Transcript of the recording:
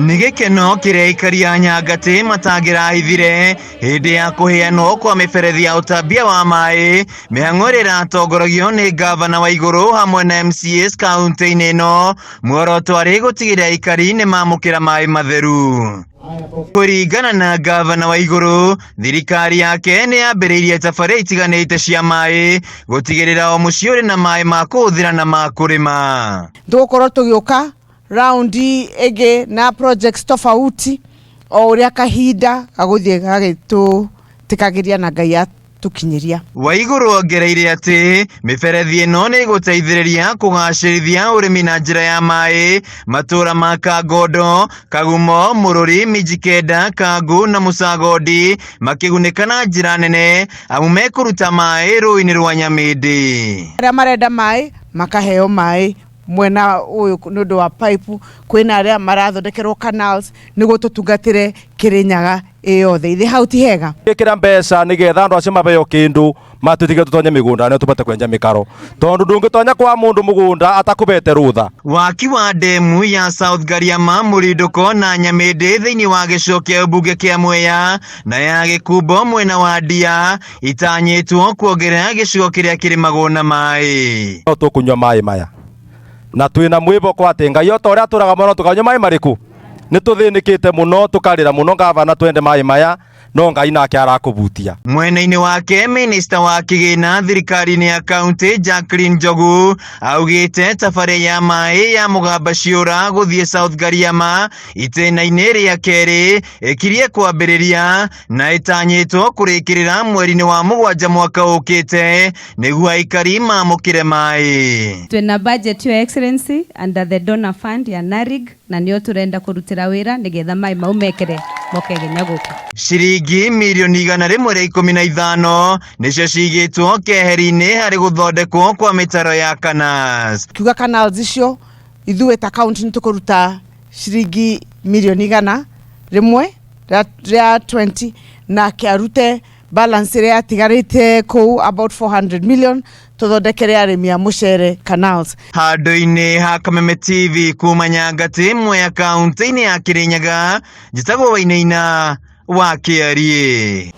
Nĩ gĩkeno kĩrĩa aikari a Nyangatĩ matangĩrahithire hĩndĩ ya kũheanwo kwa mĩberethi ya ũtambia wa maĩ, mĩhang'o ĩrĩa ĩratongoragio nĩ ngavana wa igũrũ hamwe na MCAs kaunti-inĩ ĩno, muoroto arĩ gũtigĩrĩra aikari nĩ mamũkĩra maĩ matheru. Kũringana na ngavana wa igũrũ, thirikari yake nĩ yambĩrĩirie tabarĩra itiganĩte cia maĩ gũtigĩrĩra o mũciĩ ũrĩ na maĩ ma kũhũthĩra na ma kũrĩma. Tũgũkorwo tũgĩũka raundi ĩngĩ na projects tofauti o ũrĩa kahinda gagũthiĩ gagĩtũtĩkagĩria na Ngai atũkinyĩria. Waigũrũ ongereire atĩ mĩberethi ĩno nĩ ĩgũteithĩrĩria kũgacĩrithia ũrĩmi na njĩra ya maĩ matũra ma Kangondo, Kagumo, Mũrũri, Mijikenda, Kangu na Mũcagondi makĩgunĩka na njĩra nene amu mekũruta maĩ rũĩ-inĩ rwa Nyamĩndĩ. Arĩa marenda maĩ makaheo maĩ mwena ũyũ nĩ ũndũ wa pipe, kwĩna arĩa marathondekerwo canals nĩguo tũtungatĩre Kĩrĩnyaga ĩ yothe. Ithe hau ti hega? Ĩkĩra mbeca nĩgetha andũ acio maheo kĩndũ matwĩtĩkĩre tũtonye mĩgũnda nĩo tũbote kwenja mĩkaro tondũ ndũngĩtonya kwa mũndũ mũgũnda atakũbete rũtha. Waki wa ndemu ya South Gariama, Mũrindũko na Nyamĩndĩ thĩinĩ wa gĩcigo kĩa ũmbunge kĩa Mwea na ya Gĩkumbo mwena wa Ndia itanyĩtwo kuongerera gĩcigo kĩrĩa kĩrĩmagwo na maĩ. No tũkũnyua maĩ maya na twĩna mwĩboko atĩ Ngai o ta ũrĩa atũraga mũno tũkanyua maĩ marĩkũ? Nĩ tũthĩnĩkĩte mũno tũkarĩra mũno ngavana twende maĩ maya no Ngai nake arakũbutia. Mwena-inĩ wake minista wa kĩgĩna thirikari-inĩ ya kaunti Jacqueline Njogu augĩte tabarĩra ya maĩ ya Mũgamba Ciũra gũthiĩ South Gariama itĩna-inĩ rĩa kerĩ ĩkirie kwambĩrĩria na ĩtanyĩtwo kũrĩkĩrĩra mweri-inĩ wa mũgwanja mwaka ũkĩte nĩguo aikari mamũkĩre maĩ. Twĩna budget, Your Excellency, under the donor fund ya NARIG, na nĩo tũrenda kũrutĩra wĩra nĩgetha maĩ mau mekere moke nginya gũkũ. Ciringi mirioni 115 nĩcio cigĩtwo keheri-inĩ harĩ gũthondekwo kwa mĩtaro ya canals. Kiuga canals icio ithuĩ ta county nĩ tũkũruta ciringi mirioni 120 nake arute balance ĩrĩa yatigarĩte kũu, about 400 million, tũthondekere arĩmi a mũcere canals. Handũ-inĩ ha Kameme TV kuma Nyangati, Mwea, kaunti-inĩ ya Kirinyaga, njĩtagwo Wainaina wa Kĩariĩ.